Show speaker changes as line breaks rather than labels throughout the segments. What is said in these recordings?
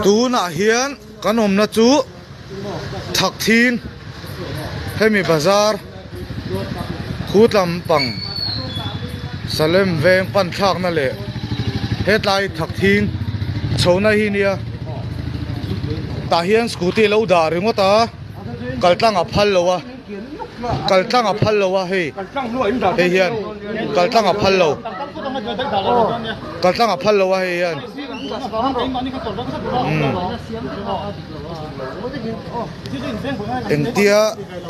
Tunah hian kan awmna chu Thakthing hemi bazar khutlam pang Salem veng pan thlakna leh hetlai Thakthing chhohna hi nia tah hian scooty lo dah ringawt a kaltlang a phal lo a. Kal tlang a phal lo a hei hei hian kal tlang a phal lo kal tlang a phal lo a hei hian engtia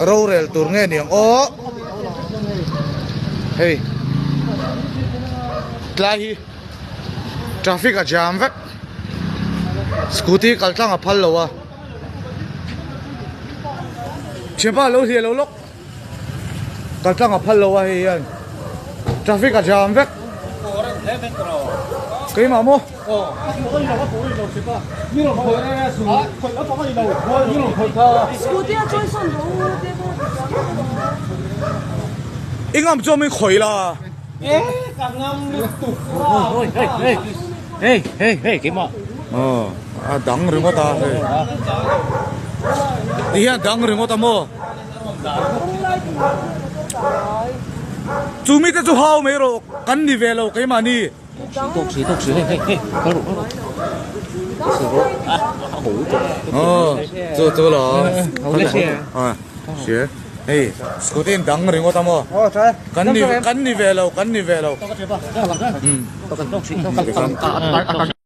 rorel tur nge niang aw hei tlai hi traffic a jam vek scooty kal tlang a phal lo a. Thianpa lo hliah lo lawk kal tlang a phal lo a hei hian traffic a jam vek keimah maw i ngam chuan min khawih la aw. A dang ringawt a hei ti hian dang ringawt a maw chu mite chu hau mai rawh kan ni ve lo keimahni aw chu chu lo hria hei scooty in dang ringawt a maw kan ni kan ni ve lo kan ni ve lo.